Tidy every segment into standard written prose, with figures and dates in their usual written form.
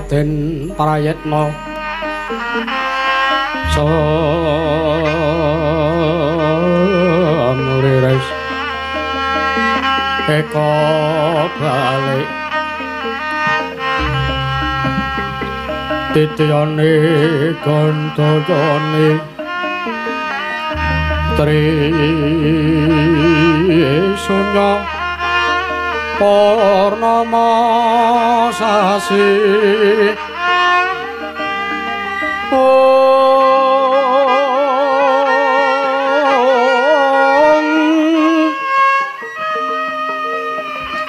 Den Prayitna samurires eka balik titiyane gantayane tri sunya purnama sasi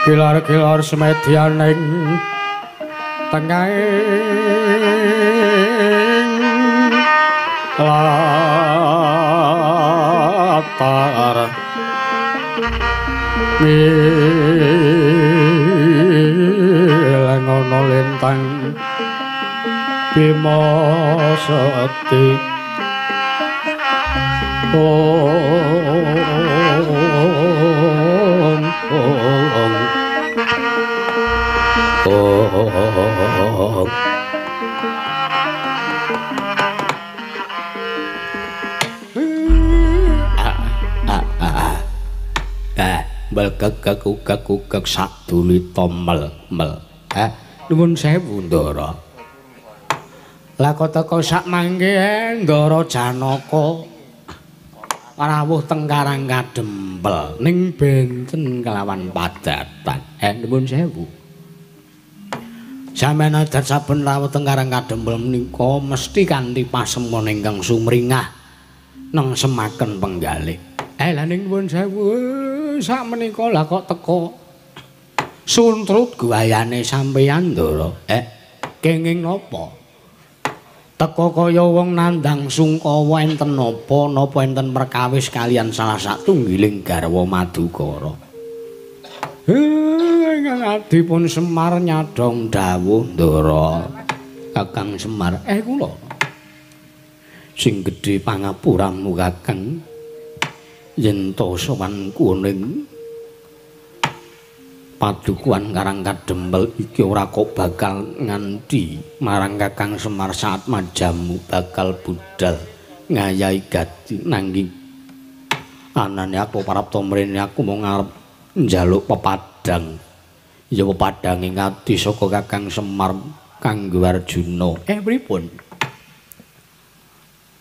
gilar-gilar semedyaning tengahing latar milengono lintang Bima Seti ong ong ong. Belkek kekuk kekuk sadulita mel mel. Nuwun sewu Ndara. Lah kok teka sak mangke Ndara Janaka rawuh teng Karang Kadempel ning benten kelawan padatan. Nuwun sewu. Sampeyan adat saben rawuh teng Karang Kadempel menika mesti kanthi pasemon ingkang sumringah nang semaken penggalih. Lah ning nuwun sewu sak menika lah kok teka suntrut guayane sampeyan Ndara. Kenging napa? Teka kaya wong nandhang sungkawa enten napa napa enten perkawis kaliyan salah satunggiling garwa Madukara. Ingkang adipun Semar nyadhong dawuh Ndara. Kakang Semar, kula sing gedhe pangapuramu Kakang. Yen to sowanku ning padukuhan Karang Kadempel iki ora kok bakal nganti marang Kakang Semar saat majamu bakal budal ngayahi gati nanging anane aku parapta mrene aku mung arep njaluk pepadang ya pepadange ngati saka Kakang Semar kanggo Arjuna. Pripun?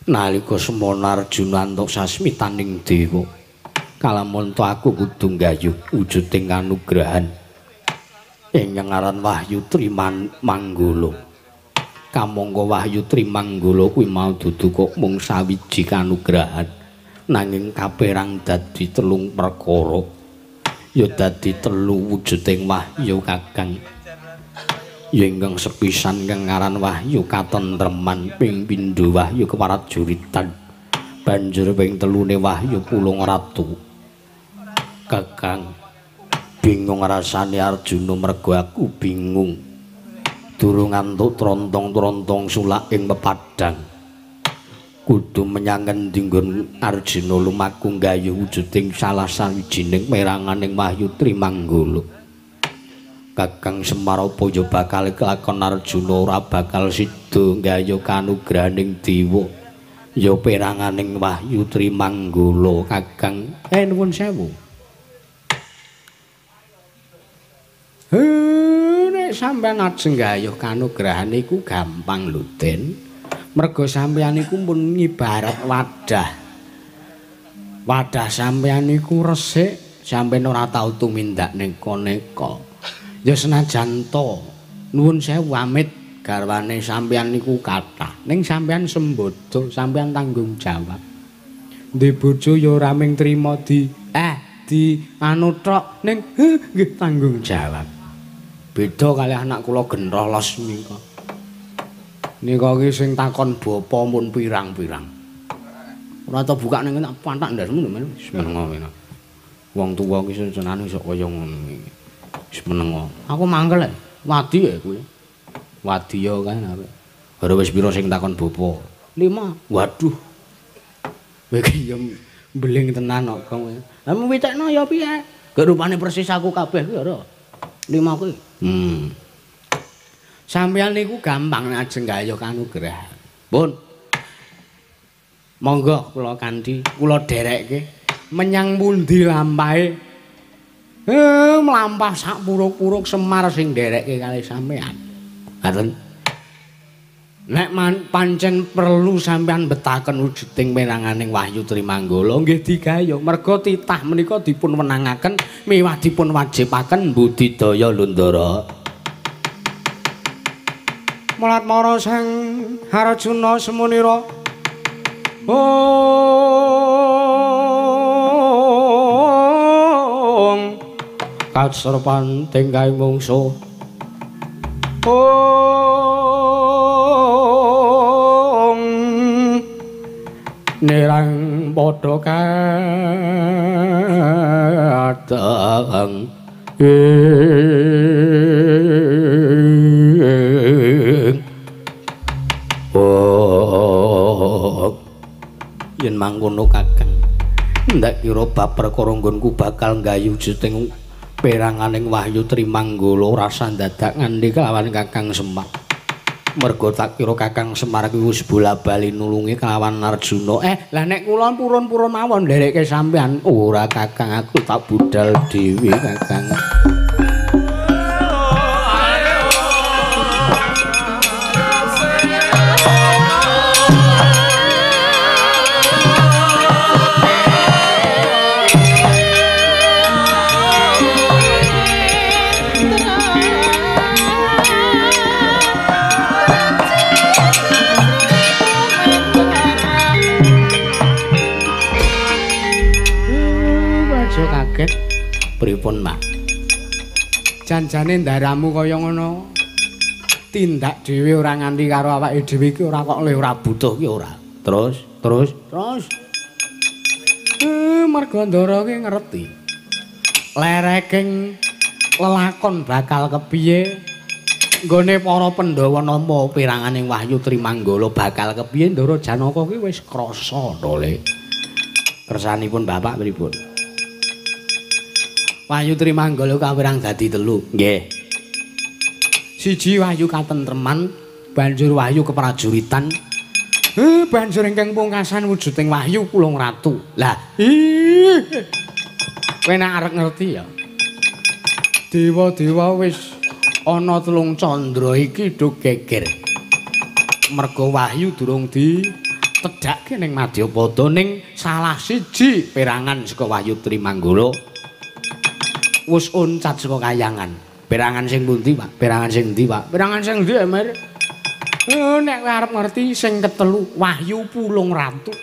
Nalika semono Arjuna antuk sasmitaning dewa kalamunta aku kudu nggayuh wujuding kanugrahan ingkang aran Wahyu Trimanggala. Kamangka Wahyu Trimanggala kuwi mau dudu kok mung sawiji kanugrahan nanging kaperang dadi telung perkara ya dadi telu wujuding wahyu Kakang. Ya ingkang sepisan ingkang aran Wahyu Katentreman, ping pindho Wahyu Keparajuritan, banjur ping telune Wahyu Pulung Ratu. Kakang bingung rasane Arjuna mergo aku bingung durung antuk trontong-trontong sulak ing pepadang. Kudu menyang ngendi nggon Arjuna lumaku nggayuh wujuding salah sawijining peranganing Wahyu Trimanggala. Kakang Semar apa ya bakal kelakon Arjuna ora bakal sida nggayuh kanugrahaning dewa ya peranganing Wahyu Trimanggala. Kakang nuwun sewu. Nek sampeyan ajeng nggayuh kanugrahan iku gampang lho Den. Mergo sampeyan iku pun ngibarat wadah. Wadah sampeyan iku resik, sampeyan ora tau tumindak neka-neka. Ya senajan to nuwun sewu amit garwane sampeyan niku kathah, ning sampeyan sembodo, sampeyan tanggung jawab. Ndek bojo ya ora mung trima di anu tok, ning nggih tanggung jawab. Beda kalih anak kula genroh los nika. Nika iki sing takon bapa mun pirang-pirang. Ora tau buka ning tak pantak ndasmu lho, wis menengo kene. Wong tuwa iki senenane iso kaya ngono iki. Wis menengo. Aku mangkel e. Wadi ya kuwi. Wadi ya kae arek. Ora wis pira sing takon bapa? 5. Waduh. Kowe iki ya mbeling tenan kok kowe. Lah witekno ya piye? Gak rupane persis aku kabeh kuwi ora. 5 kuwi. Sampeyan niku gampang nek ajeng gayuh kanugrahan. Pun. Monggo kula kanthi, kula dherekke menyang pundi lampahe. Mlampah sak puruk-puruk Semar sing nderekke kalih sampeyan. Ngaten. Nek pancen perlu sampeyan betaken wujuding peranganing Wahyu Trimanggala nggih digayuh. Merga titah menika dipun wenangaken miwah dipun wajibaken budidaya lho Ndara. Mulat mara sang Arjuna semunira. Ong kaserpan tingkai mungsuh. Ong nirang padha kadang yen mangkono Kakang ndak kira bab perkara nggonku bakal nggayuh juting peranganing Wahyu Trimanggala rasa dadak nganti kelawan Kakang Semar. Mergo tak kira Kakang Semar kuwi wis bola-bali nulungi kelawan Arjuna. Lah nek kula purun-purun mawon nderekke sampean. Ora Kakang, aku tak budal dhewe Kakang. Pripun, Pak? Janjane ndaramu kaya ngono. Tindak dhewe ora nganti karo awake dhewe iki ora kok le ora butuh ki ora. Terus. Merga Ndara ki ngerti. Lereking lelakon bakal kepiye? Nggone para Pandhawa nampa peranganing Wahyu Trimanggala bakal kepiye Ndara Janaka ki wis krasa to le. Kersanipun Bapak pripun? Wahyu Trimanggala kawirang dadi telu. Nggih. Siji wahyu katentreman, banjur wahyu keprajuritan. Banjur ingkang pungkasan wujuding wahyu Pulung Ratu. Lah, kowe nek arep ngerti ya. Dewa-dewa wis ana telung candra iki do geger. Merga wahyu durung ditedhake ning Madyapada ning salah siji perangan saka Wahyu Trimanggala wis oncat saka kayangan. Perangan sing pundi, Pak? Perangan sing endi, Pak? Perangan sing endi, Emir? Nek kowe arep ngerti sing ketelu Wahyu Pulung Ratu.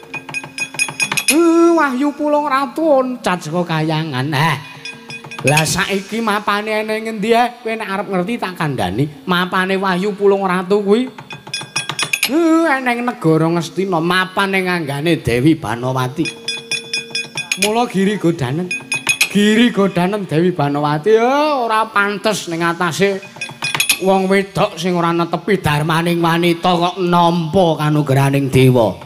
Wahyu Pulung Ratu oncat saka kayangan. Lah saiki mapane ning ngendi ae? Kowe nek arep ngerti tak kandhani. Mapane Wahyu Pulung Ratu kuwi eneng negara Ngastina, mapan ning anggane Dewi Banowati. Mula giri godanen. Giri godanen Dewi Banowati ora pantes ning atase wong wedok sing ora netepi darmaning wanita kok nampa kanugrahaning dewa.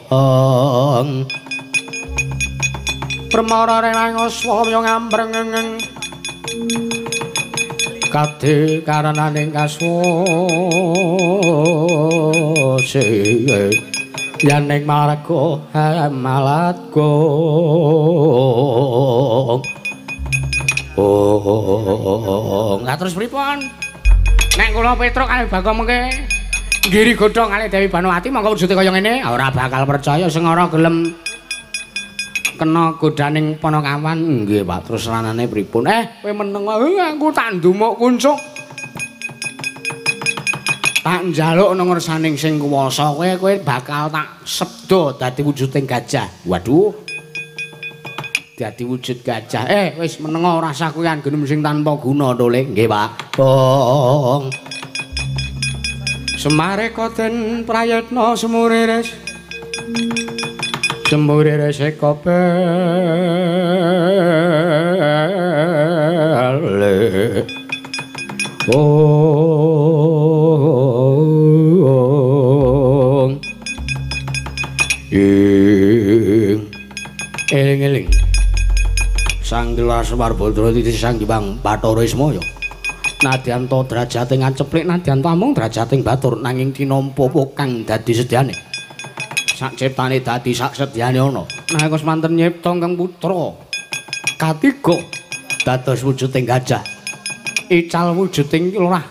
Permara rewang aswa ngambreng kade karananing kaswase yen ning marga malatgo. Oh, lah terus pripun? Nek kula Petruk kalih Bagong mengke nggiri godhong kalih Dewi Banowati mongko wujude kaya ngene ora bakal percaya sing ora gelem kena godaning Panakawan. Nggih, Pak. Terus ranane pripun? Kowe meneng aku tak ndumuk kuncuk. Tak njaluk nang ngersaning sing kuwasa kowe kowe bakal tak sebda dadi wujuding gajah. Waduh. Dadi wujud gajah. Wis meneng ora usah kuwi anggenem sing tanpa guna to, Le. Nggih, Pak. Bong. Semareka den prayitna semuriris. Semuriris eka bele. Ong. Ing. Eling-eling. Sang Dewas Warbodra titi Sang Hyang Bathara Ismaya. Nadyan ta drajate ngaceplik nadyan ta mung drajating batur nanging tinampa kang dadi sedyane. Sak ciptane dadi sak sedyane ana. Nalika semanten nyipta kang putra katiga dados wujuding gajah. Ical wujuding lurah.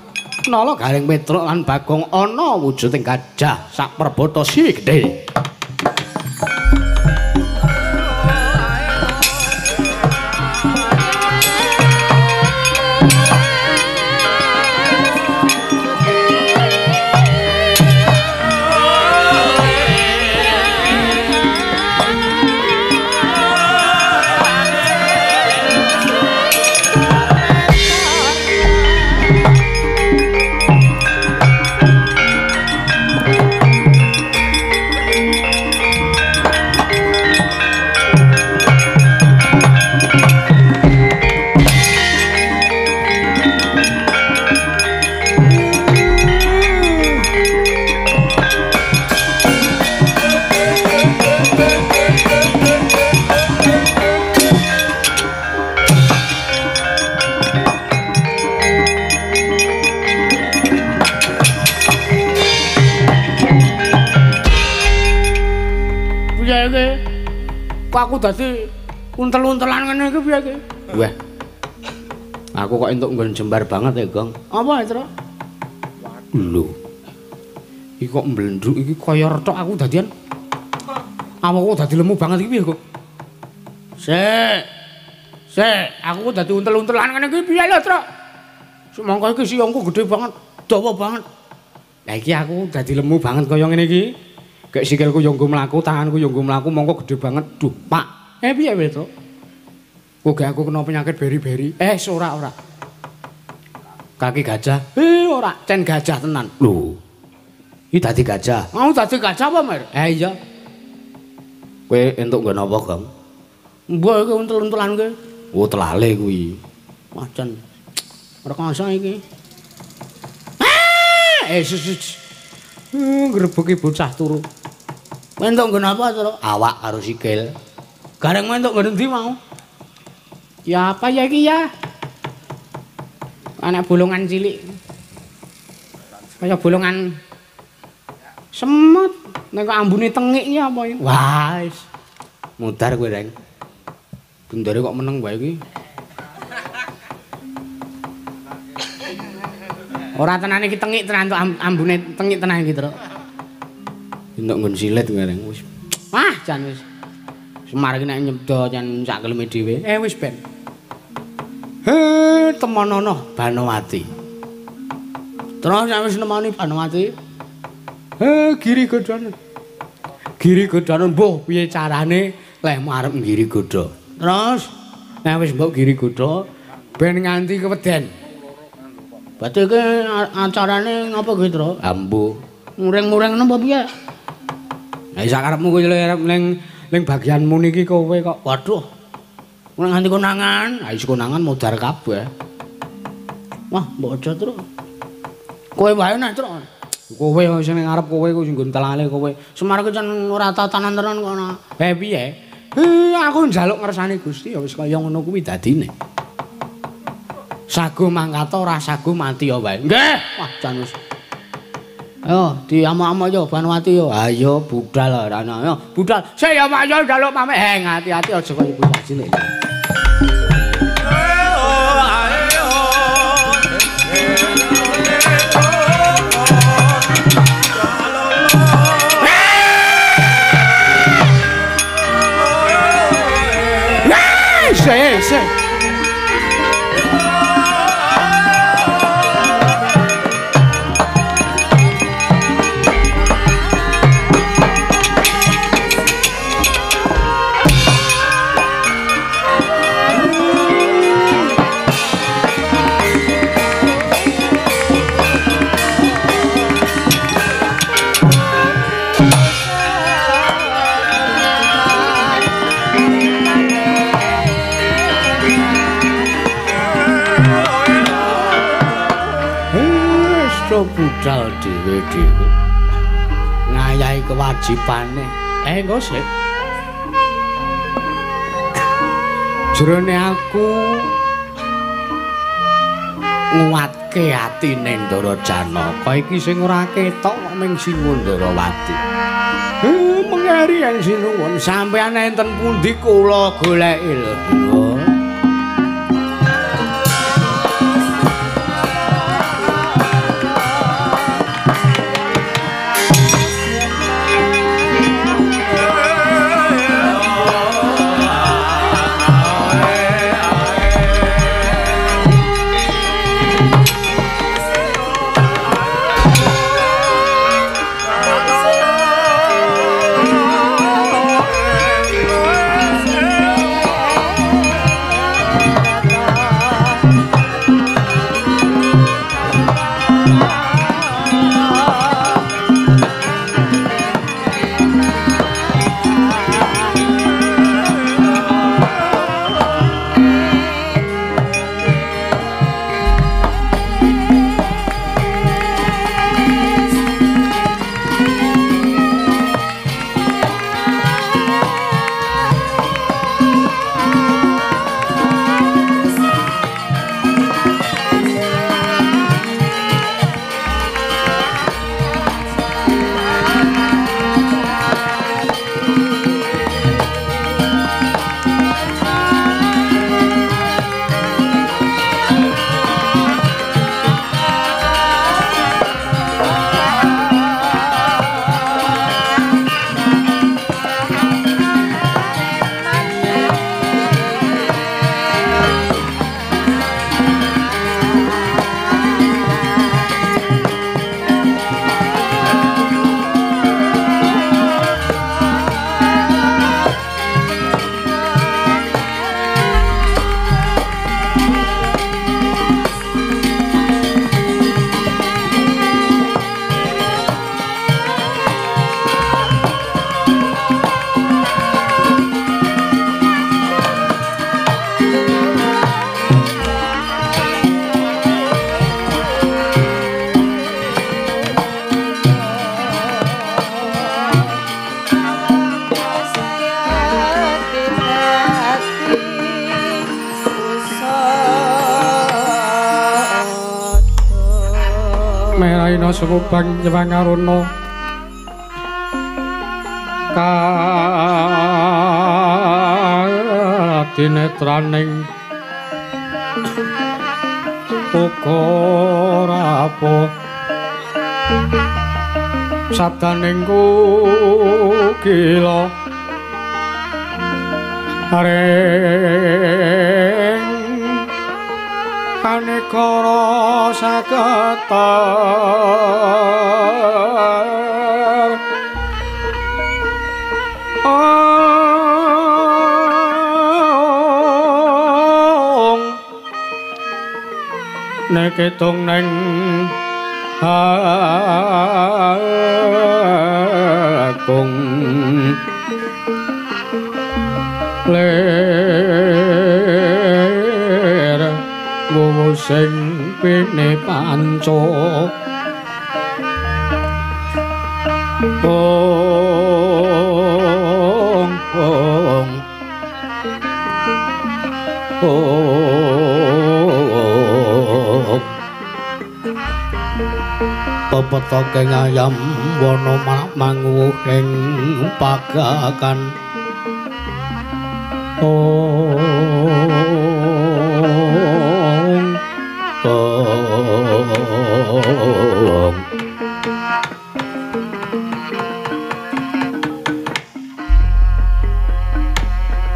Nala Gareng Petruk lan Bagong ana wujuding gajah sak perbata si gedhe. Aku dadi untel-untelan ngene iki piye iki? Wah. Aku kok entuk nggon jembar banget ya, Gong. Apa, Tru? Lho. Iki kok mblendruk iki kaya retok aku dadian. Awakku dadi lemu banget iki piye kok? Sik. Sik, aku dadi untel-untelan ngene iki piye lho, Tru? Semangka iki siyongku gedhe banget, dawa banget. Lah iki aku dadi lemu banget kaya ngene iki. Gek sikilku yo nggo mlaku, tanganku yo nggo mlaku, mongko gedhe banget. Duh, Pak. Piye piye to? Kok gek aku kena penyakit beri-beri? Ora ora. Kaki gajah. Ora, cen gajah tenan. Lho. Iki dadi gajah. Mau dadi gajah apa, Mer? Iya. Kowe entuk nggon apa, Gong? Mbah iki untel-untelan kowe. Oh, telale kuwi. Wah, jan rekasa iki. Ngrebeki bocah turu. Entuk nggon apa, Tru? Awak karo sikil. Gareng entuk nggon endi mau? Ya apa ya iki ya? Anak bolongan cilik. Kaya bolongan semut. Nek kok ambune tengik iki apa iki? Wah, wis. Mudar kowe, Reng. Bendare kok meneng wae iki. Ora tenan iki tengik tenan tok ambune tengik tenan iki, Truk. Entuk nggon silit kowe, Reng. Wis. Wah, jan wis. Semar iki nek nyebdo jan sak keleme dhewe. Eh wis ben. He, temonono Banowati. Terus nek wis nemoni Banowati, he giri godhane. Giri godhane mbuh piye carane lehmu arep nggiri godha. Terus nek wis mbok giri godha ben nganti keweden. Berarti iki acarane ngapa kuwi, Tru? Ha mbuh. Muring-muring napa piye? Lah sakarepmu kuwi arep ning ning bagianmu niki kowe kok. Waduh. Ora nganti konangan. Ha wis konangan modar kabeh. Wah, mbok aja, Tru. Kowe wae nek, Tru. Kowe sing ning ngarep kowe kuwi sing nggon kowe. Semar ki jan ora tatanan tenan kok ana. Eh piye? Aku njaluk ngersani Gusti ya wis kaya ngono kuwi dadine. Sago mangkata ora sago mati ya wae. Nggih. Wah, jan wis. Ayo diamuk-amuk yo Banowati yo. Ayo budal ora ana. Ayo budal. Sik ya Mak yo njaluk pamit. Eh ngati-ati aja kaya bocah cilik. Sik. Budal dhewe-dhewe ngayahi kewajibane. Engko sik. Jrone aku nguatke atine Ndara Janaka iki sing ora ketok kok ming Sinuwun Ndarawati. Mengeri yen sinuwun sampeyan enten pundi kula goleki lho, Dewa. Raina Sumubang Hyang Aruna kadinetraning uga rapo sabdaning kukila ring anekara saketar ong nek ketung neng agung lir wuwu sing pene panca ong ong ong pepetoke ngayam wana manguwuhing pagakan ong ong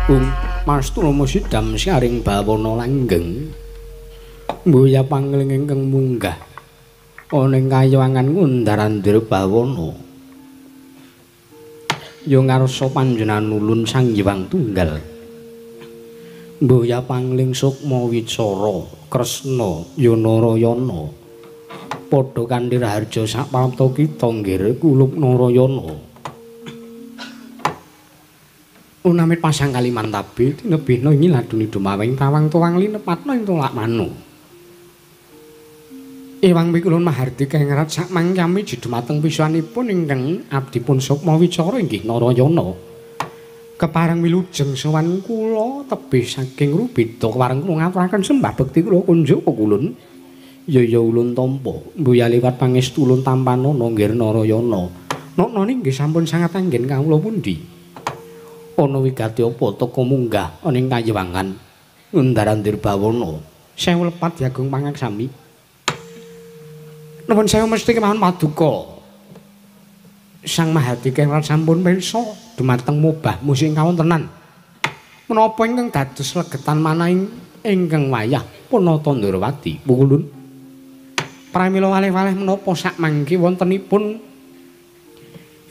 Ung Mastulama sidam saring bawana langgeng mboya pangling ingkang munggah ana ing kayangan ngundar-andir bawana ya ngarsa panjenengan ulun Sang Hyang Tunggal mboya pangling sukma wicara Kresna ya Narayana padha kanthi raharja sak prapta kita nggir kulup Narayana. Unamit pasang Kalimantabe tinebihna ing laduni dumaweng tawang tuwang linepatna ing tolak manu. Ewang mikulun mahardika ing rat sak mangkami dumateng pisanipun ingkang abdipun sukma wicara inggih Narayana. Kepareng wilujeng sowan kula tebih saking rubeda kepareng kula ngaturaken sembah bekti kula kunjuk ulun. Ya ya ulun tampa mbuya liwat pangestu ulun tampanana nggih Narayana. Noknane nggih sampun sangat anggen kawula pundi. Ana wigati apa teka munggah ana ing kayiwangan ngundar-andir bawana sewu lepat jagung pangaksami. Nuwun sewu mesti kemawon paduka Sang Mahardika ingkang sampun pirsa dumateng mobah musik kawontenan menapa ingkang dados legetan manahing ingkang wayah Punata Ndrawati pukulun. Pramila waleh-waleh menapa sak mangke wontenipun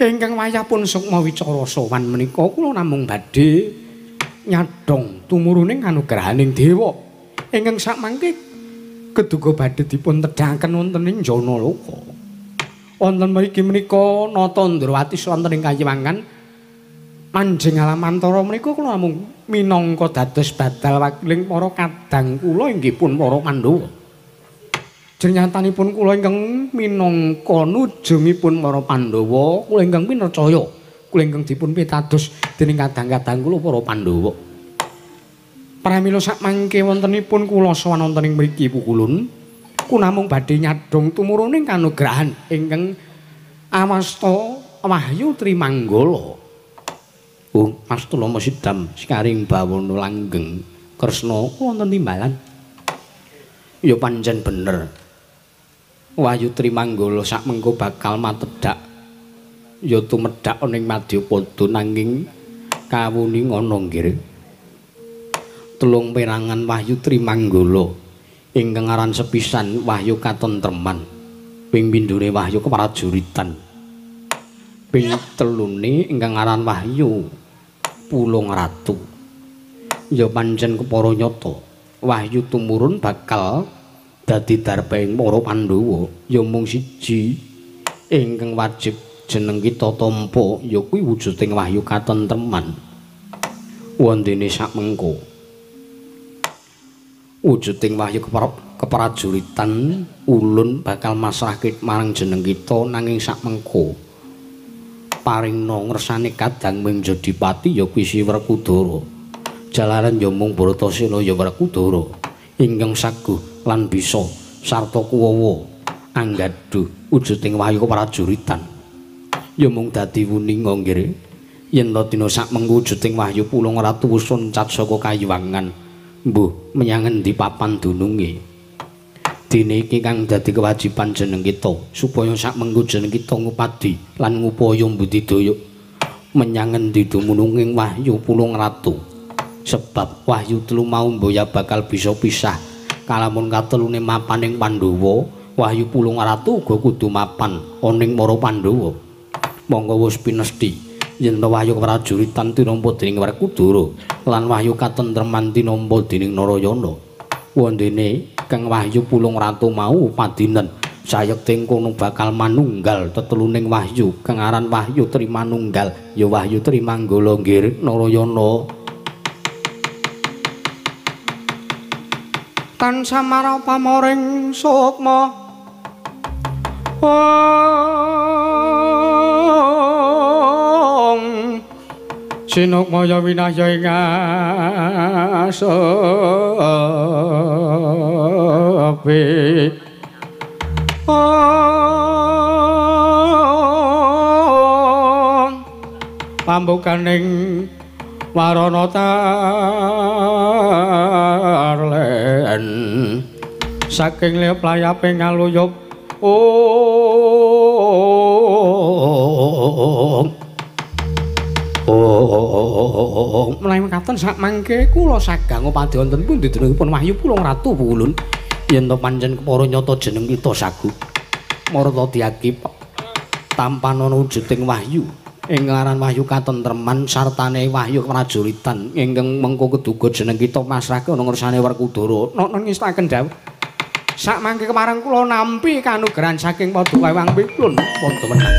ingkang wayah pun sukma wicara sowan menika kula namung badhe nyadhong tumuruning kanugrahaning dewa ingkang sak mangke keduga badhe dipun tedhaken wonten ing Janaloka. Wonten mriki menika Nata Ndrawati wonten ing kayiwangan manjing alamantara menika kula namung minangka dados badal wakiling para kadang kula inggih pun para Pandhawa. Jernyatanipun kula ingkang minangka nujungipun para Pandhawa, kula ingkang pinercaya, kula ingkang dipun pitados dening kadang-kadang kula para Pandhawa. Pramila sak mangke wontenipun kula sowan wonten ing mriki pukulun, kula namung badhe nyadhong tumuruning kanugrahan ingkang awasta Wahyu Trimanggala. Ung Mastulama sidam sekaring bawana langgeng Kresna wonten timbalan. Ya pancen bener. Wahyu Trimanggala sak mengko bakal matedhak ya tumedhak ana ing Madyapada nanging kawuning ana nggih. Telung perangan Wahyu Trimanggala ingkang aran sepisan Wahyu Katentreman, ping pindhone Wahyu Keprajuritan, ping telune ingkang aran Wahyu Pulung Ratu. Ya pancen kepara nyata Wahyu tumurun bakal dadi darbaing para Pandhawa. Ya mung siji ingkang wajib jeneng kita tampa ya kuwi wujuding Wahyu Katentreman. Wondene sak mengko wujuding Wahyu Keprajuritan ulun bakal masrahke marang jeneng kita nanging sak mengko paringna ngersane kadang Menjodipati ya kuwi Si Werkudara. Jalaran ya mung Bratasena ya Werkudara ingkang saguh lan bisa sarta kuwawa Anggaduh wujuding wahyu prajuritan. Ya mung dadi wuninga nggih. Yen ta dina sak mengko wujuding wahyu Pulung Ratu wis loncat saka kayuwangan, mbuh menyang endi papan dununge. Dene iki kang dadi kewajiban jeneng kita supaya sak mengko jeneng kita ngupadi lan ngupaya mbudidaya menyang endi dumununging wahyu Pulung Ratu. Sebab wahyu telu mau mboya bakal bisa pisah kalamun katelune mapaning Pandhawa, wahyu Pulung Ratu uga kudu mapan oning para Pandhawa. Monggo wis pinesti yen wahyu prajuritan tinampa dening Werkudara lan wahyu katentreman tinampa dening Narayana. Wondene kang wahyu Pulung Ratu mau padinen sayekti kono bakal manunggal teteluning wahyu kang aran wahyu Trimanunggal ya wahyu Trimanggala nggih Narayana. Tansah marang pamoring sukma sinukmaya winahya ing asepi pambukaning warana tarlen saking lep-layape ngaluyup menawi mekaten sak mangke kula sagang ngupadi wonten pundi dunungipun wahyu Pulung Ratu Pukulun yen to pancen kepara nyata jeneng kita sagu marta diaki tampanana wujuding wahyu ing aran wahyu katentreman sartane wahyu prajuritan ingkang mengko keduga jeneng kita pasrahke ana ngersane Werkudara. Nokno ngestaken dawuh sak mangke kemarang kula nampi kanugrahan saking Paduka Hyang Piplun padha menang.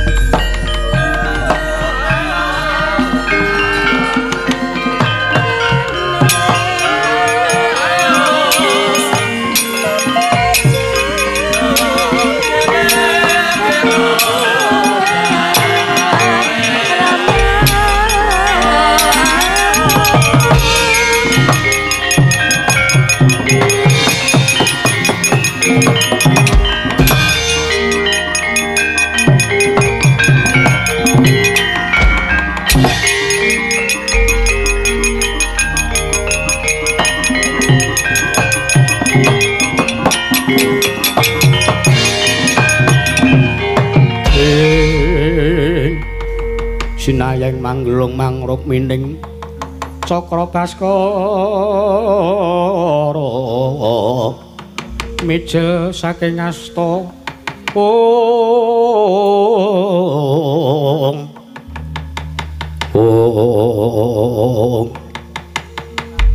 Sinayeng manggelung mangruk mining cakra baskara mijil saking asta ong ong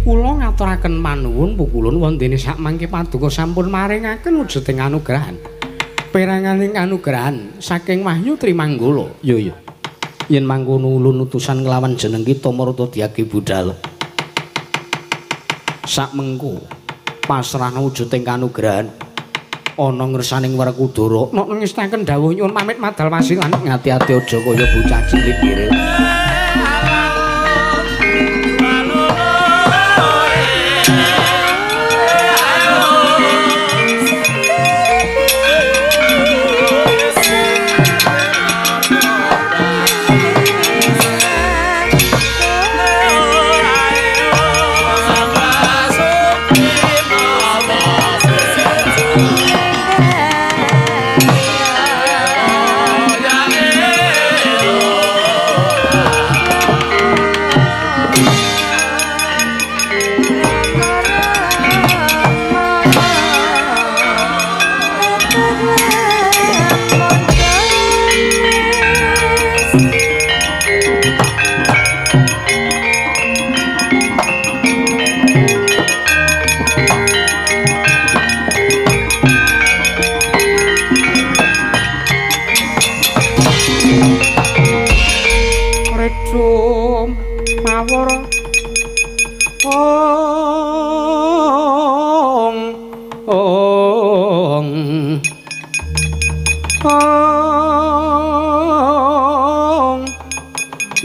kula ngaturaken manuwun Pukulun wondene sak mangke paduka sampun maringaken wujuding anugrahan peranganing anugrahan saking Wahyu Trimanggala. Ya ya yen mangkono ulun utusan nglawan jeneng kita marta diagi budhal sak mengko pasrahna wujuding kanugrahan ana ngersaning Werkudara. Nok ngestaken dawuh nyuwun pamit madal wasilan ngati-ati aja kaya bocah cilik kire.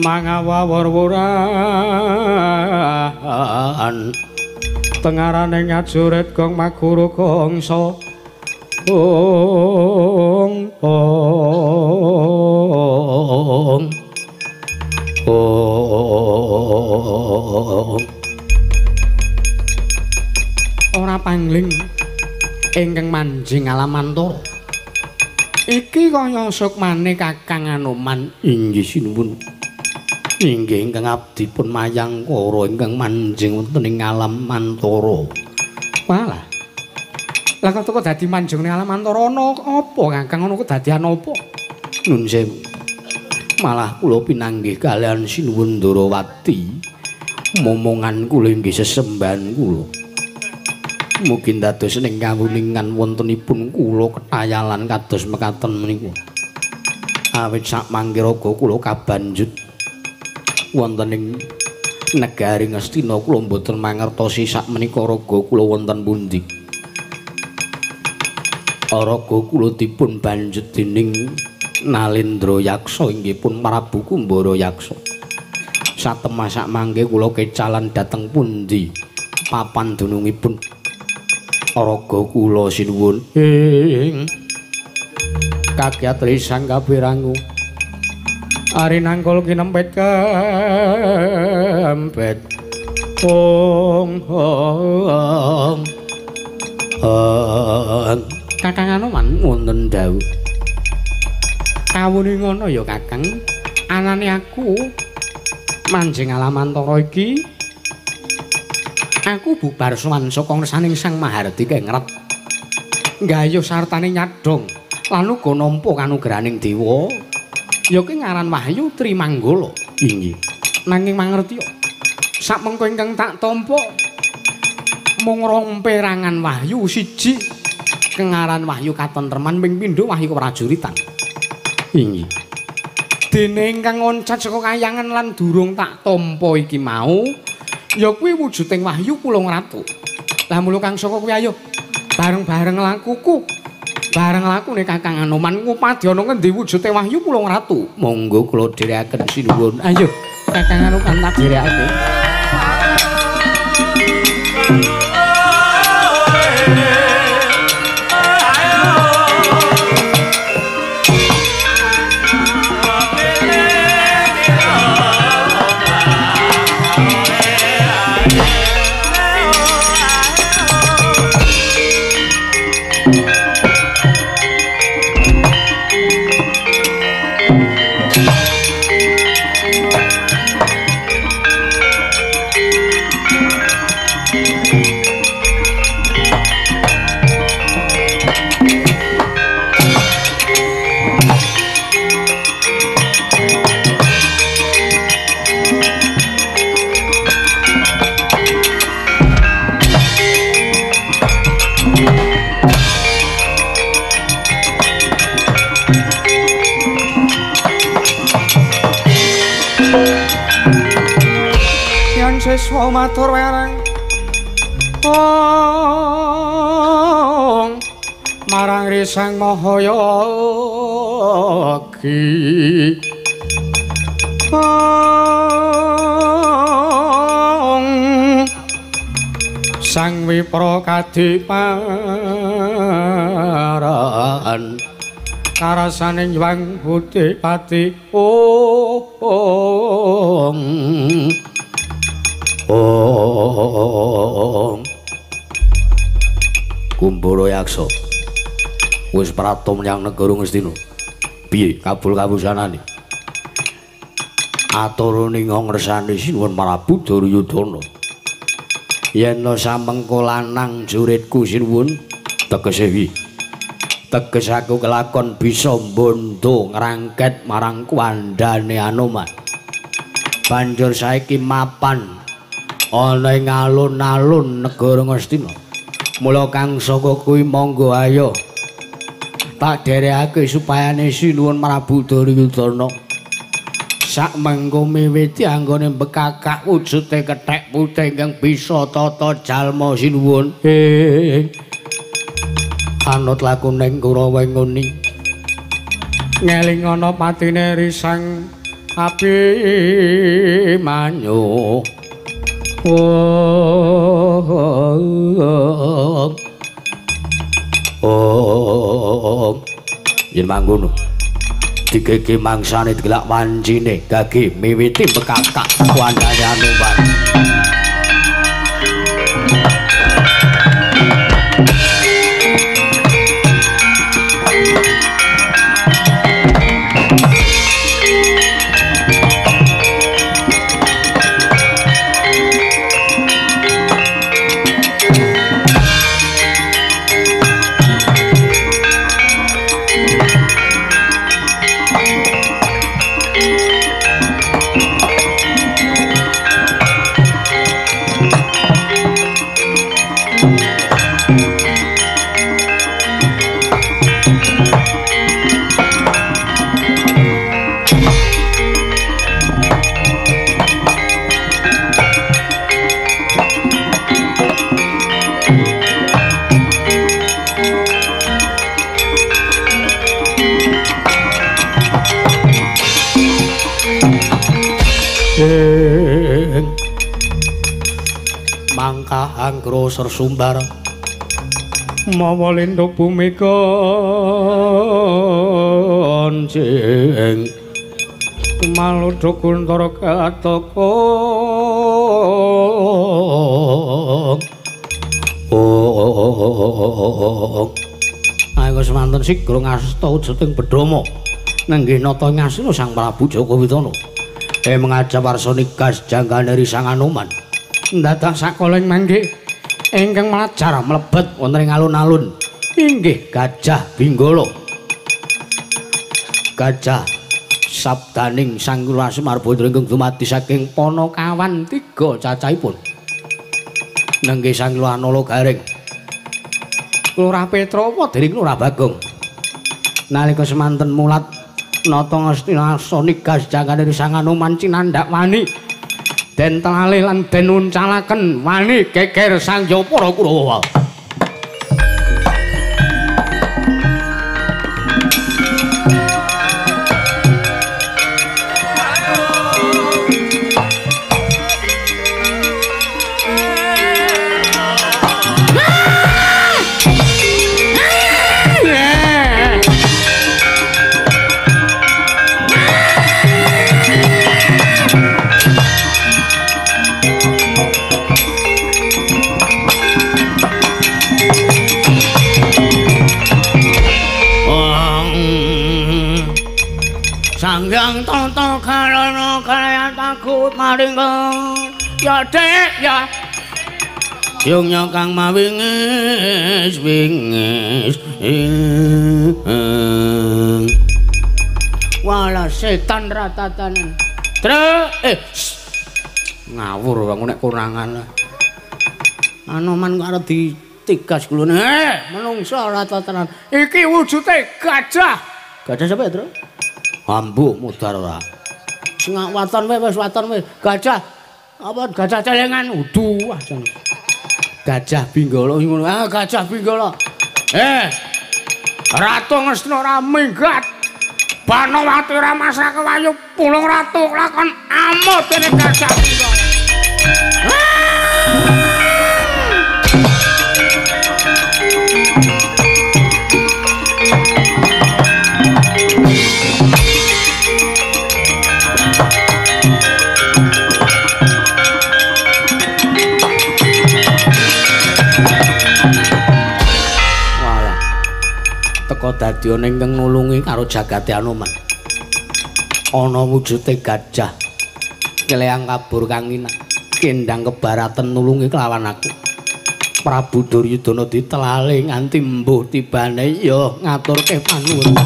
Mangawawur-wuran tengarane ngajurit gong maguru gongso Ong ong ong. Ora pangling ingkang manjing alam antara. Iki kaya sukmane Kakang Anoman. Inggih sinuwun. Inggih ingkang abdi pun mayangkara ingkang manjing wonten ing alam antara. Walah. Lah kok dadi manjing ning alam antara ana apa Kakang, ana kedadian apa? Nun sewu. Malah kula pinanggih kalian Sinuwun Ndorowati. Momongan kula inggih sesembahan kula. Mugi dados ing kawuningan wontenipun kula ketayalan kados mekaten menika. Awit sak mangke raga kula kabanjut wonten ing negari Ngastina kula mboten mangertosi sak menika raga kula wonten pundi. Raga kula dipun banjut dening Nalendra Yaksa inggih pun Prabu Kumbara Yaksa. Satemah sak mangke kula kecalan dhateng pundi papan dunungipun raga kula sinuwun. Ing kakyat risang kapirangu ari nangkul kinempet kempet. Ong ong ong. Kakang Anoman wonten dawuh. Kawuni ngono ya Kakang, anane aku manjing alam antara iki aku bubar sowan saka ngersaning Sang Mahardika ing ngrep nggayuh sartane nyadhong lan uga nampa kanugrahaning dewa ya ki ngaran Wahyu Trimanggala. Inggih. Nanging mangerti sak mengko ingkang tak tampa mung rong perangan wahyu, siji kengaran Wahyu Katentreman, ping pindho Wahyu Keprajuritan. Inggih. Dene ingkang ngoncat saka kayangan lan durung tak tampa iki mau ya kuwi wujuding Wahyu Pulung Ratu. Lah mula kang saka kuwi ayo bareng-bareng lakuku. Bareng lakune Kakang Anoman ngupadya ana ngendi wujude Wahyu Pulung Ratu. Monggo kula dherekaken sinuwun. Ayo Kakang Anoman tak dherekake. Siswa matur wereng ong marang Risang Mahayogi. Ong Sang Wipra kadiparan karasane Hyang Budipati. Ong ong. Kumbara Yaksa wis pratu menyang negara Ngastina. Piye kabul kabusanane? Aturane ngersane Sinuwun Prabu Duryudana. Yen samengko lanang juritku sinuwun, tegese wi. Teges aku kelakon bisa mbondo ngrangket marang kuwandane Anoman. Banjur saiki mapan ana ing alun-alun negara Ngastina. Mula kang saka kuwi monggo ayo tak dherekake supayane Sinuwun Prabu Duryudana sak mengko miwiti anggone mbekakak wujude kethek putih ingkang bisa tata jalma sinuwun. Anut lakuning Kurawa ngoni ngeling ana patine Risang Abimanyu. Oh, Oh, yen mangkono digege mangsane digelak wancine gage miwiti bekakak wandane Anoman. Mangka angkro sersumbar mawa linduk bumi kancing maluduk kuntara kataka. Oh, ayo semanten sigra ngasta wujuting bedama nenggih nata ngasina Sang Prabu Jaka Witana. Mengajap warsa nigas janggane Sang Anoman. Dadak sakoling manggih ingkang mlajar mlebet wonten ing alun-alun inggih Gajah Binggala. Gajah sabdaning Sang Lurah Semarbondra ingkang dumadi saking Panakawan 3 cacahipun. Nenggih Sang Lurah Nala Gareng, Lurah Petrawa dening Lurah Bagong. Nalika semanten mulat nata ngastina nigas janggane Sang Anoman cinandhak wani den telale lan den uncalaken wani geger Sang Para Kurawa. Sanghyang tata karana kaya takut maring ya dek ya yungnya kang mawingis wingis. Walah setan ratatanen tre ngawur bangun nek konangan Anoman kok arep ditigas gulune menungso ratatanan iki wujude gajah. Gajah sapa ya, Tru? Ambuh mudar ora. Sing waton wae wis waton wae. Gajah apa gajah celengan udu ah jan. Gajah Binggala ngono. Ah gajah Binggala. Ratu Ngastina ora minggat. Banowati ora masrake wayu pulung ratu lakon amot dene gajah Binggala. Teka dadi ana ingkang nulungi karo jagate Anoman. Ana wujude gajah keleyang kabur kanginan kendang kebaratan nulungi kelawan aku. Prabu Duryudana ditelale nganti mbuh tibane ya ngaturke panuwun.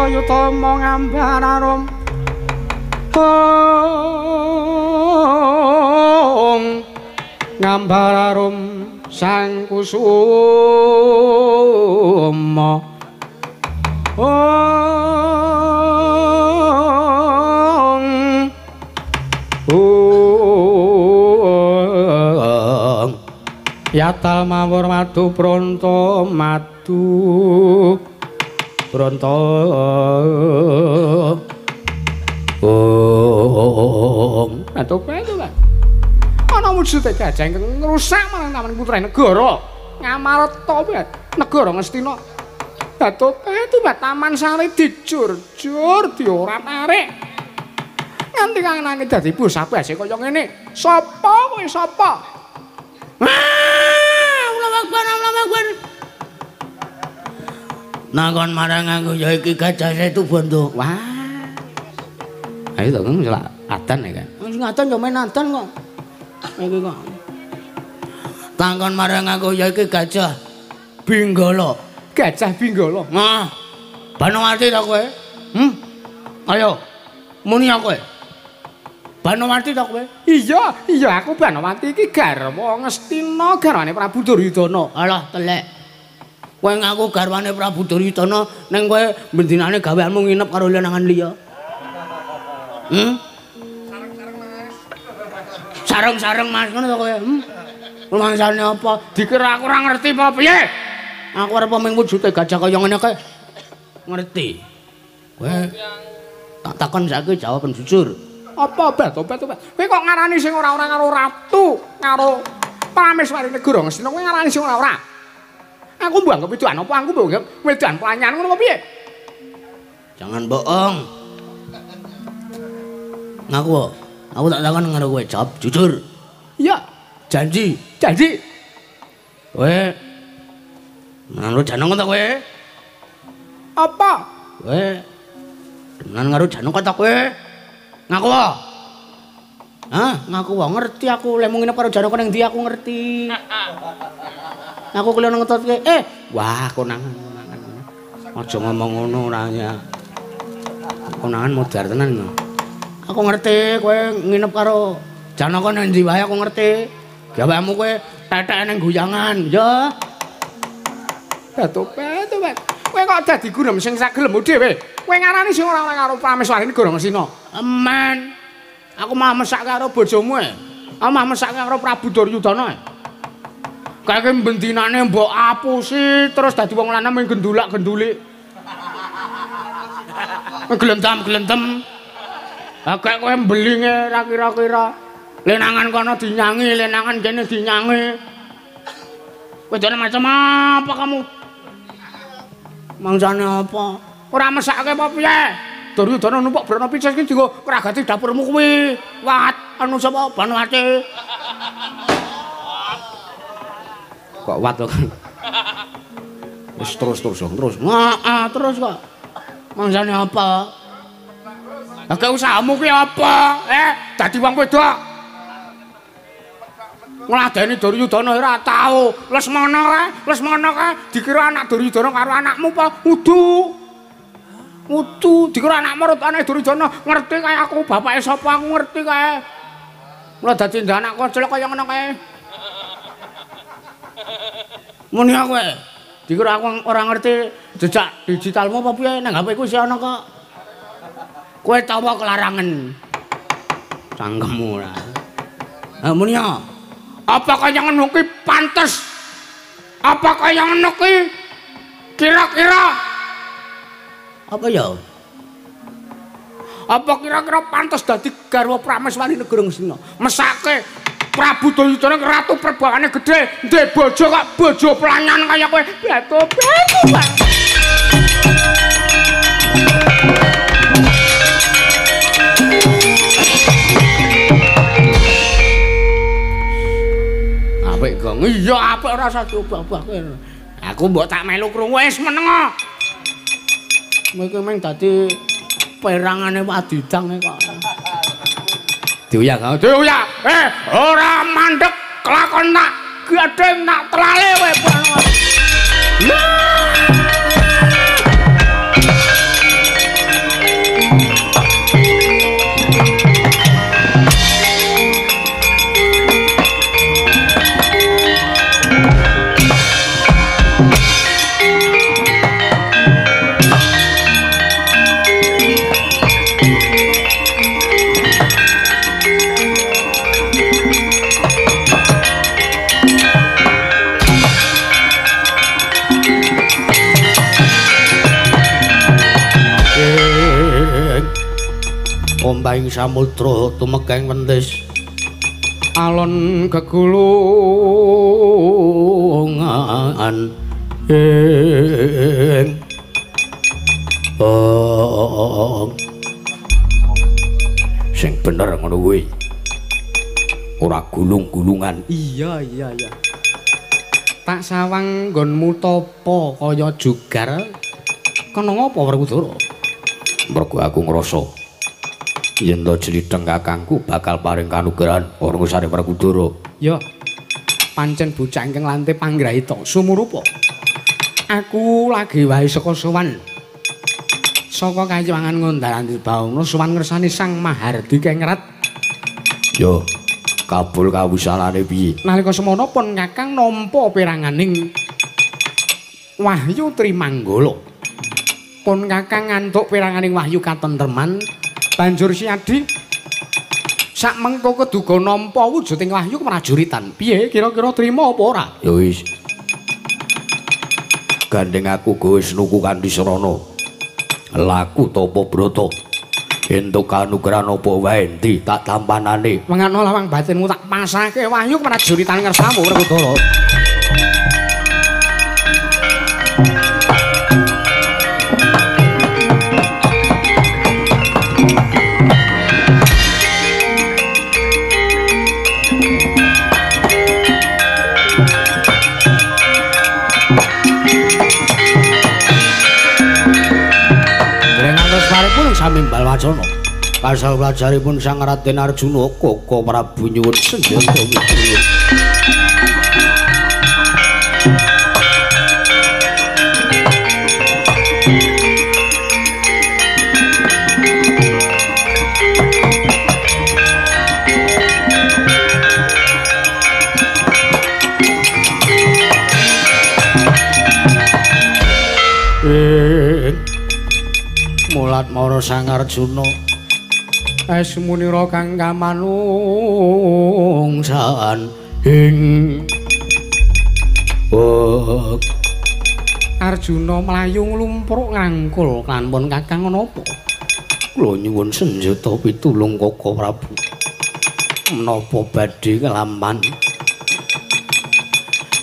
Yutama ngambar arum ngambar arum Sang Kusuma Ong ong yatal mawur madu pronto madu pronto ong atau apa itu lah ana wujude gajah ingkang ngrusak marang taman putra negara Ngamarta negara Ngastina. Batu Taman Sari dijur-jur diorat-arik nganti kangenane dadi bosah-base kaya ngene. Sapa kowe sapa? Allahu Akbar, Allahu Akbar. Nakon marang aku ya iki Gajah Situbondo. Wah. Ayo to kang selak adan ya kan. Sing adan ya men adan kok. Iki kok. Takon marang aku ya iki Gajah Binggala. Gajah Binggala. Nah. Banowati ta kowe? Ayo. Muni aku kowe. Banowati ta kowe? Iya, iya aku Banowati iki garwa Ngastina garwane Prabu Duryudana. Alah telek. Kowe ngaku garwane Prabu Duryudana ning kowe bendinane gaweanmu nginep karo lanangan liya. Sareng-sareng Mas. Sareng-sareng Mas ngono ta kowe? Rumangsane apa? Dikira aku ora ngerti apa piye? Aku arep ming wujude gajah kaya ngene kae. Ngerti. Kowe tak takon saiki jawaban jujur. Apa obat-obat? Kowe kok ngarani sing ora-ora karo ratu, karo Prameswari negara Ngastina kowe ngarani sing ora-ora. Aku mbok anggap wedoan apa aku mbok anggap wedoan pelanyan ngono apa piye? Jangan bohong. Ngaku. Aku tak takon karo kowe, jawab jujur. Iya, janji. Janji. Kowe menan Janaka ta kowe? Apa? Kowe demenan karo Janaka ta kowe? Ngaku. Hah, ngaku wae ngerti aku lek mung nginep karo Janaka ning ndi aku ngerti. Aku kuliah ngetotke. Wah, konangan konangan. Aja ngomong ngono ora ya. Konangan modar tenan kok. Aku ngerti kowe nginep karo Janaka nang ndi wae aku ngerti. Gaweanmu kowe tetek ning guyangan, ya. Batu-batu. Kowe kok dadi gunem sing sagelemmu dhewe. Kowe ngarani sing ora-ora karo Prameswari negara Ngastina. Eman. Aku mah mesake karo bojomu e. Aku mah mesake karo Prabu Duryudana e. Kae bendinane mbok apusi terus dadi wong lanang mung gendulak-gendulik. Glendam-glendem. Lah kek kowe mbelinge ra kira-kira. Lenangan kono dinyangi, lenangan kene dinyangi. Wedone macam apa kamu? Mangsane apa? Ora mesake apa piye? Duryudana numpak brana picis iki dienggo ngragati dapurmu kuwi. Wat, anu sapa Banowati? Kok wat to? Wis terus. Heeh, terus kok. Mangsane apa? Lah ke usahamu ki apa? Dadi wong wedok. Ngladeni Duryudana ora tau. Lesmana kae, Lesmana kae dikira anak Duryudana karo anakmu apa? Udu. Udu dikira anakmu rutane Duryudana, ngerti kae aku bapake sapa aku ngerti kae. Mula dadi ndak anakku celok kaya ngono kae. Muni aku kowe. Dikira aku ora ngerti jejak digitalmu apa piye nang HP ku isih ana kok. Kowe tawa kelarangan. Cangkemmu ora. Ha muni ya. Apa kaya ngono ki pantes? Apa kaya ngono ki kira-kira apa ya? Apa kira-kira pantes dadi garwa Prameswari negara Ngastina? Mesake Prabu Duryudana ratu perbawane gedhe, ndek bojo kok bojo pelanyan kaya kowe. Batu-batu. Apik gong. Iya apik ora usah diobah-obahke. Aku mbok tak melu krungu wis meneng. Iki meng dadi perangane wadidang kok. Diuyak, diuyak. Ora mandek kelakon nak gading nak telale kowe. Ombahing samudra tumekeng wentis alon gegulungan ing sing bener ngono kuwi. Ora gulung-gulungan. Iya iya iya. Tak sawang nggonmu tapa kaya jugar. Kena ngapa Werkudara? Mergo aku ngrasa yen to jlitheng kakangku bakal paring kanugrahan ora ngusare Werkudara. Ya. Pancen bocah ingkang lante panggrahita sumurupa. Aku lagi wae saka sowan. Saka kayiwangan Ngondaran Bawana sowan ngersani Sang Mahardi Kengrat. Yo, kabul kawusalane piye? Nalika semono pun kakang nampa peranganing Wahyu Trimanggala. Pun kakang ngantuk peranganing wahyu katentreman, banjur siadi sak mengko keduga nampa wujuding wahyu keprajuritan. Piye kira-kira trima apa ora? Ya wis. Gandeng aku wis nuku kanthi srana. Laku tapa brata. Entuk kanugrahan apa wae endi tak tampanane. Mengano lawang batinmu tak pasake wahyu keprajuritan ngersamu Werkudara. Samimbal wacana pasal pelajaripun Sang Raden Arjuna Koko Prabu nyuwun senjata mitulung. Mulat mara Sang Arjuna es munira kang kamanungsan ing Arjuna mlayu nglumpruk ngrangkul kanpun kakang napa? Kula nyuwun senjata pitulung Koko Prabu. Menapa badhe kelampan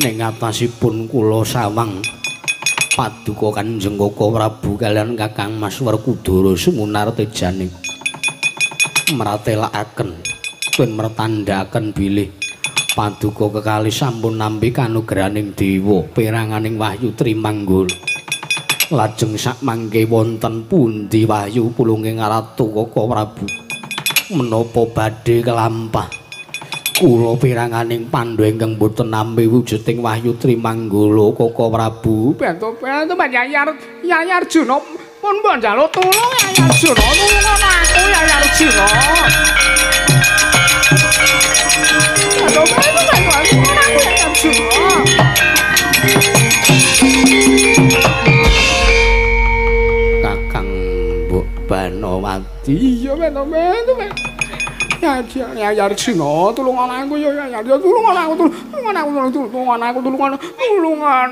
ning atasipun kula sawang paduka Kanjeng Koko Prabu kaliyan Kakang Mas Werkudara sumunartejane mratelakaken ben mertandhaken bilih paduka kekalih sampun nampi kanugrahaning dewa peranganing wahyu Trimanggala. Lajeng sakmangke wonten pundi wahyu pulunging ratu Koko Prabu menapa badhe kelampah kula piranganing pandhu ingkang boten nampi wujuding wahyu Trimanggala Koko Prabu. Bantu-bantu Yayi Arjuna pun mbok njaluk tulung Yayi Arjuna tulungan aku Yayi Arjuna. Bantu-bantu aku Yayi Arjuna. Kakang Mbok Banowati. Iya bantu-bantu. Ya ya Arjuna tulungan aku ya ya tulungan aku tulungan aku tulungan aku tulungan tulungan.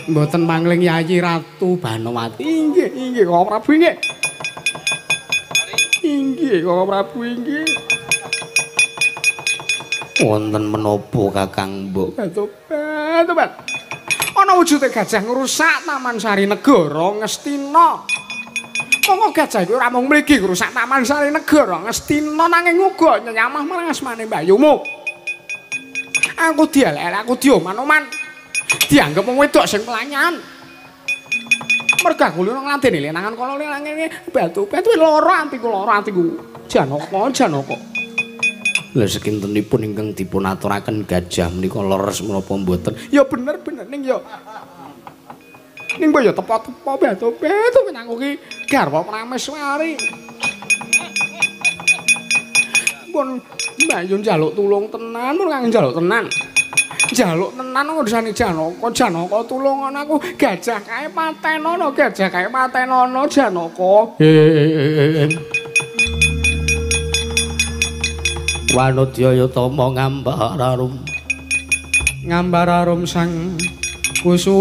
Mboten mangling Yayi Ratu Banowati. Inggih inggih Koko Prabu inggih. Inggih Koko Prabu inggih. Wonten menapa Kakang Mbok? Bantu-bantu. Ana wujude gajah ngrusak Taman Sari Negara Ngastina. Monggo gajah iku ora mung mligi ngrusak Taman Sari Negara Ngastina nanging uga nyamah marang asmane mbayumu. Aku dielek-elek, aku dioman-oman. Dianggep wong wedok sing pelanyan. Mergo aku lho ngladeni lenangan kono lenang ngene batu-batu lara atiku lara atiku. Janaka Janaka. Lha sekintenipun ingkang dipun aturaken gajah menika leres menapa mboten? Ya bener-bener ning ya. Ning mbok ya tepo-tepo batu-batu aku ki garwa Prameswari. Pun Mbak Yun njaluk tulung tenan, pun kang njaluk tenan. Njaluk tenan urusane Janaka, Janaka tulungan aku, gajah kae patenono, gajah kae patenono Janaka. Wanodya tama ngambar arum. Ngambar arum sang kusuma.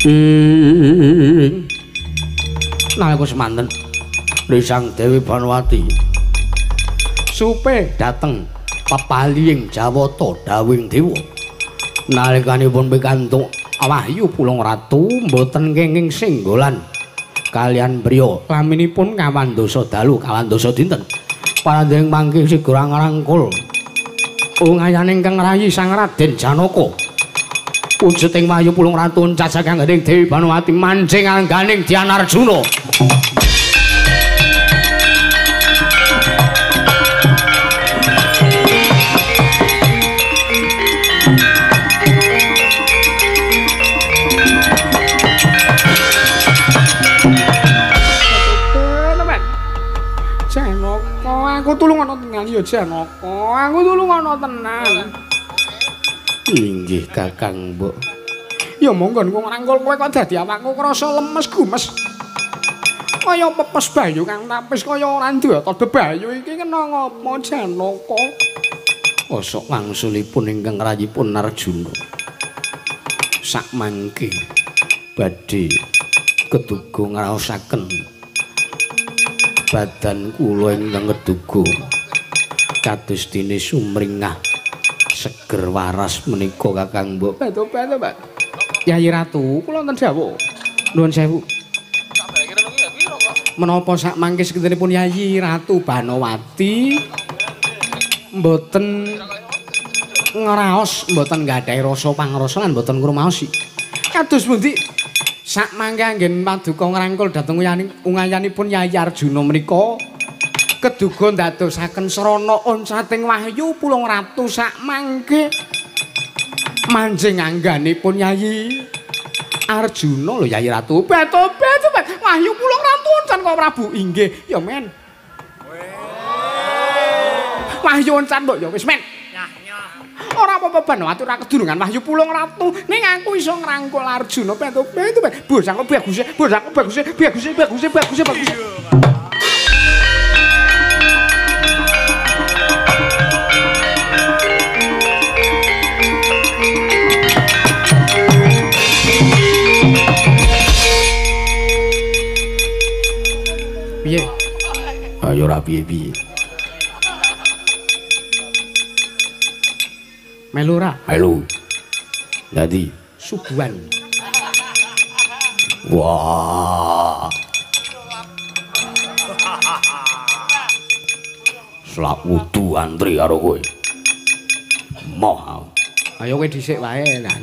Ing Nalika semanten Sang Dewi Banowati supe dhateng pepalihing Jawata dawing dewa. Nalikanipun pikantuk wahyu Pulung Ratu mboten kenging senggolan kalian priya laminipun kawan dasa dalu kawan dasa dinten. Parandening mangke sigra ngrangkul ungayaning ingkang rayi Sang Raden Janaka. Wujuding wahyu Pulung Ratu cacah kanggening Dewi Banowati manjing angganing Dian Arjuna. Aku tulung ana tenan ya Janaka. Aku tulung ana tenan. Inggih Kakang Mbok. Ya monggo niku ngrangkul kowe kok dadi awakku krasa lemes gumes. Kaya pepes bayu kang tapis kaya ora duwe otot bebayu iki kena ngapa Janaka? Osok wangsulipun ingkang rayipun Arjuna. Sak mangke badhe keduga ngraosaken badan kula ingkang keduga kados dene sumringah seger waras menika Kakang Mbok. Betul-betul, Pak. Yayi Ratu, kula wonten dawuh. Nuwun sewu. Menapa sak mangke sekintenipun Yayi Ratu Banowati mboten ngraos, mboten nggadahi rasa pangrasa lan mboten ngrumaosi. Kados pundi? Sak mangke anggen paduka ngrangkul dhateng ungayanipun Yayi Arjuna menika keduga ndadosaken srana oncating wahyu Pulung Ratu sak mangke manjing angganipun Yayi Arjuna lho Yayi Ratu. Beto-beto wahyu Pulung Ratu oncan kok Prabu. Inggih ya men. Wahyu oncan mbok ya wis men. Ora apa-apa Banowati ora kedurungan wahyu Pulung Ratu ning aku iso ngrangkul Arjuna. Beto-beto bosangku baguse bosangku baguse baguse baguse baguse baguse. Piye? Ayo ora piye-piye. Melu ora? Melu. Dadi subuhan. Wah. Selak wudu antri karo kowe. Moh. Ayo kowe dhisik wae. Nah.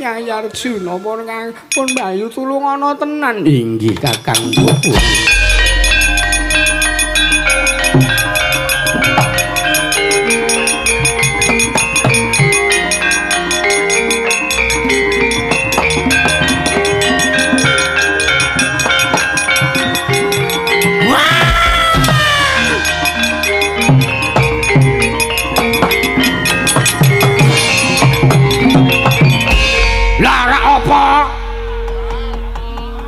Yayi Arjuna pun kang pun bayu tulung ana tenan. Inggih Kakang.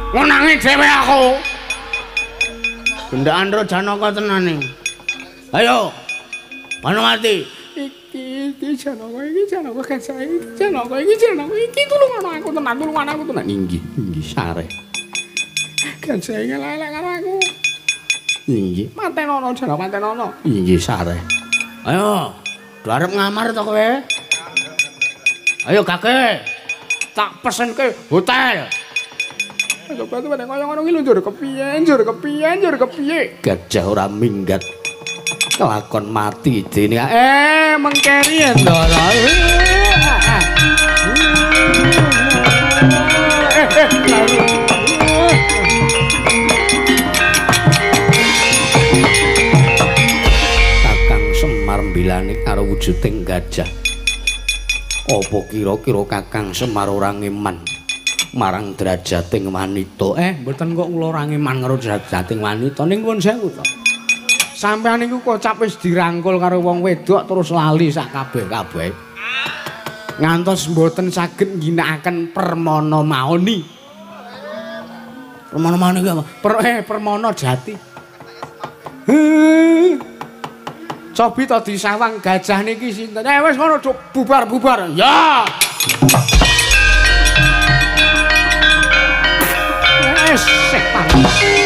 Ngunangi dhewe aku. Gendaan ro Janaka tenan iki. Ayo. Banowati. Iki iki Janaka iki Janaka gajah iki Janaka iki Janaka iki tulung ana aku tenan tulung ana aku tenan. Inggih, inggih sare. Gajah iki elek karo aku. Inggih. Matenono Janaka matenono. Inggih sare. Ayo, do arep ngamar to kowe? Ayo gage. Tak pesenke hotel. Coba tuh pada kaya ngono ki lho njur kepiye, njur kepiye, njur kepiye. Gajah ora minggat. Kelakon mati dene. Mengkeri ya, Ndara. Kakang Semar mbilani karo wujuding gajah. Apa kira-kira Kakang Semar ora ngeman marang derajating wanita? Mboten kok kula ora ngeman karo derajating wanita ning nuwun sewu to. Sampeyan niku kocap wis dirangkul karo wong wedok terus lali sak kabeh-kabeh. Ngantos mboten saged ngginakaken permana maoni. Permana maoni ku apa? Permana jati. Cobi to disawang gajah niki sinten? Wis ngono bubar-bubar. Ya. Esek parah.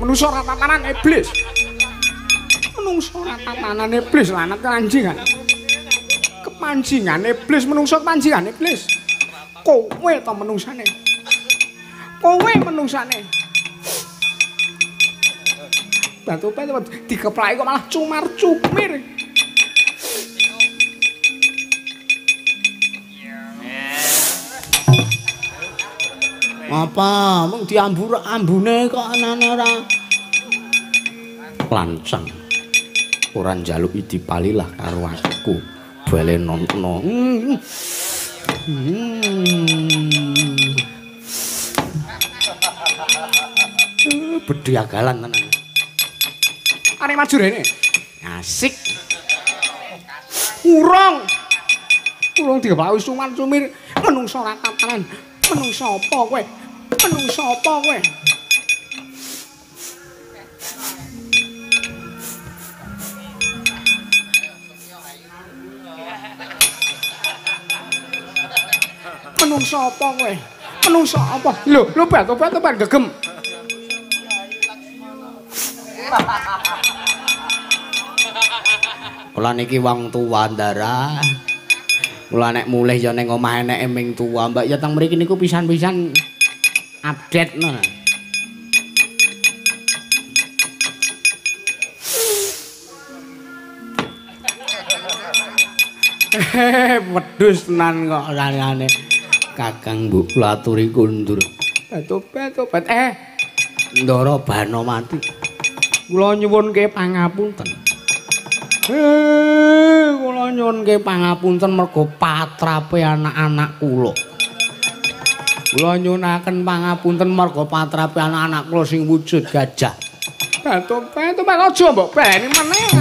Menungso ora tatanan iblis. Menungso ora tatanan iblis lanat keranjingan. Kepanjingan iblis menungso kepanjingan iblis. Kowe to menungsane. Kowe menungsane. Batu-batu dikeplaki kok malah cumar-cumir. Apa mung diambur ambune kok anane ora lancang. Ora njaluki dipalilah karo aku. Balenono. Bediagalan tenan. Arek maju rene. Asik. Urung. Urung dikeplaki sumar-sumir menungso ora tatanan. Menungso apa kowe? Menungso apa kowe? Menungso apa kowe? Menungso apa? Lho, lho batu-batu ban gegem. Kula niki wong tuwa ndara. Kula nek mulih ya ning omah eneke ming tuwa, Mbak ya teng mriki niku pisan-pisan update ngono. Wedhus tenan kok rayane. Kakang mbok kula aturi kundur. Batu-batu Ndara Banowati. Kula nyuwunke pangapunten. Kula nyuwunke pangapunten mergo patrape anak-anak kula. Kula nyuwunaken pangapunten mergo patrape anak-anak kula sing wujud gajah. Batu-batu aja mbok baleni meneh.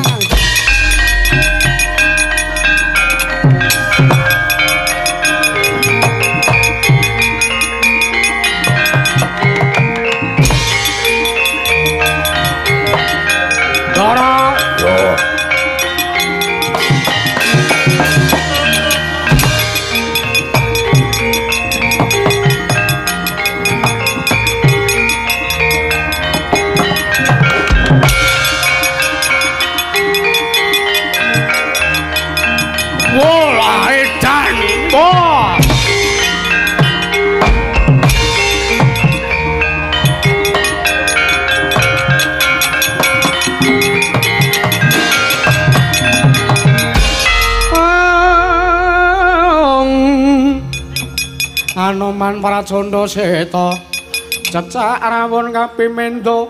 Ndara, yo. Anoman Pracandha Seta cecak rawon kapimendo.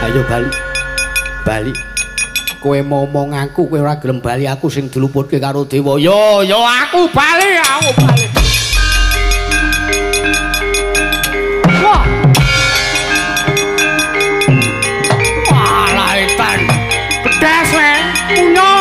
Ayo bali. Bali. Kowe momong aku kowe ora gelem bali aku sing diluputke karo dewa. Yo yo aku bali, aku bali. Wah. Pedes we, punya.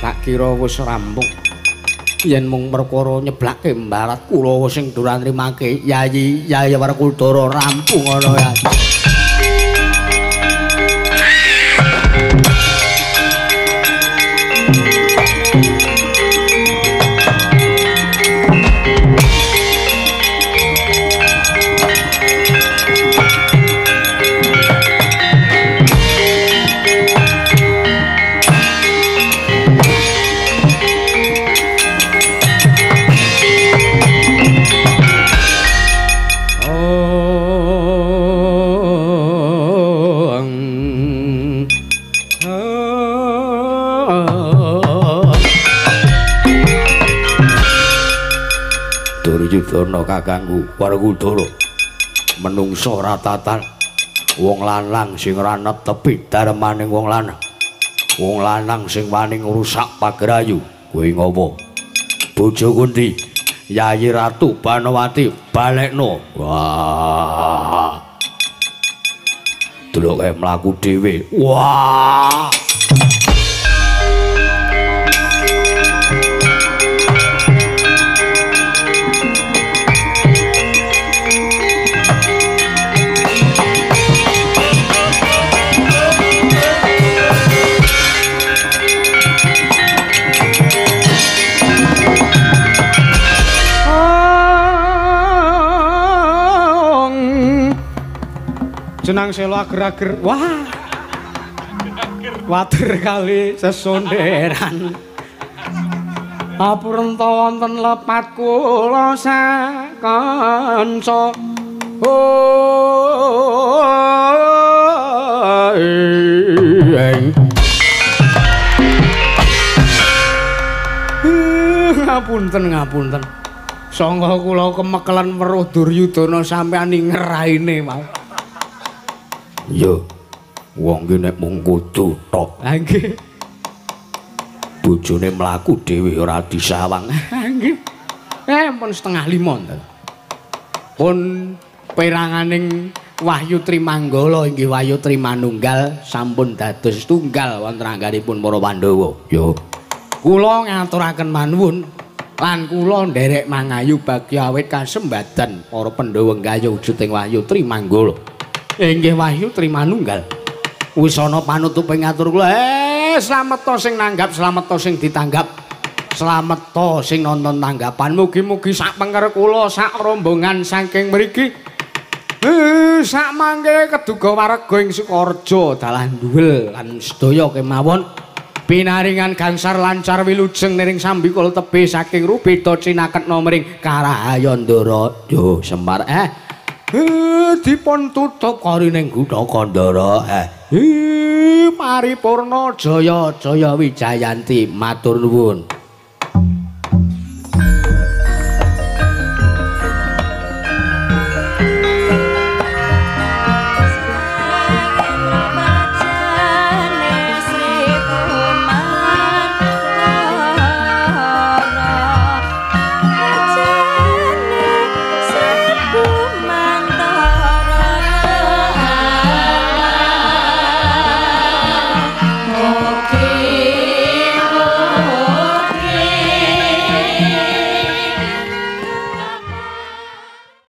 Tak kira wis rampung. Yen mung perkara nyeblake mbarat kula sing ora nrimake Yayi Yayi Werkudara rampung ana ya. Duryudana kakangku Werkudara menungso ora tatan wong lanang sing ora netepi darmaning wong lanang, wong lanang sing wani ngrusak pagrayu kowe ngopo? Bojoku ndi? Yayi Ratu Banowati balekno. Wah, delok mlaku dhewe. Wah, Jenang selo ager-ager. Wah. Water kali sesonderan. Apurenta wonten lepat kula sakanca. Ngapunten, ngapunten. Sangga kula kemekelen weruh Duryudana sampeyan ngeraine mau. Iya. Wong ki nek mung kudu tok. Ha nggih. Bojone mlaku dhewe ora disawang. Ha nggih. Pun 4:30 ta. Pun peranganing Wahyu Trimanggala inggih Wahyu Trimanunggal sampun dados tunggal wonten angganipun para Pandhawa. Yo. Kula ngaturaken manuwun lan kula nderek mangayu bagya awit kasembadan para Pandhawa nggayuh wujuding Wahyu Trimanggala. Inggih Wahyu Trimanunggal. Wis ana panutuping atur kula. Slameta sing nanggap, slameta sing ditanggap. Slameta sing nonton tanggapan. Mugi-mugi sak pengker kula sak rombongan saking mriki. Sak mangke keduga warga ing Sukorejo dalah duwel lan sedaya kemawon pinaringan gangsar lancar wilujeng niring sambikul tebih saking rubeda cinaketna mring Karahayandara. Yo Semar dipun tutup karining Gutaka Ndara. Paripurna jaya jaya wijayanti matur nuwun.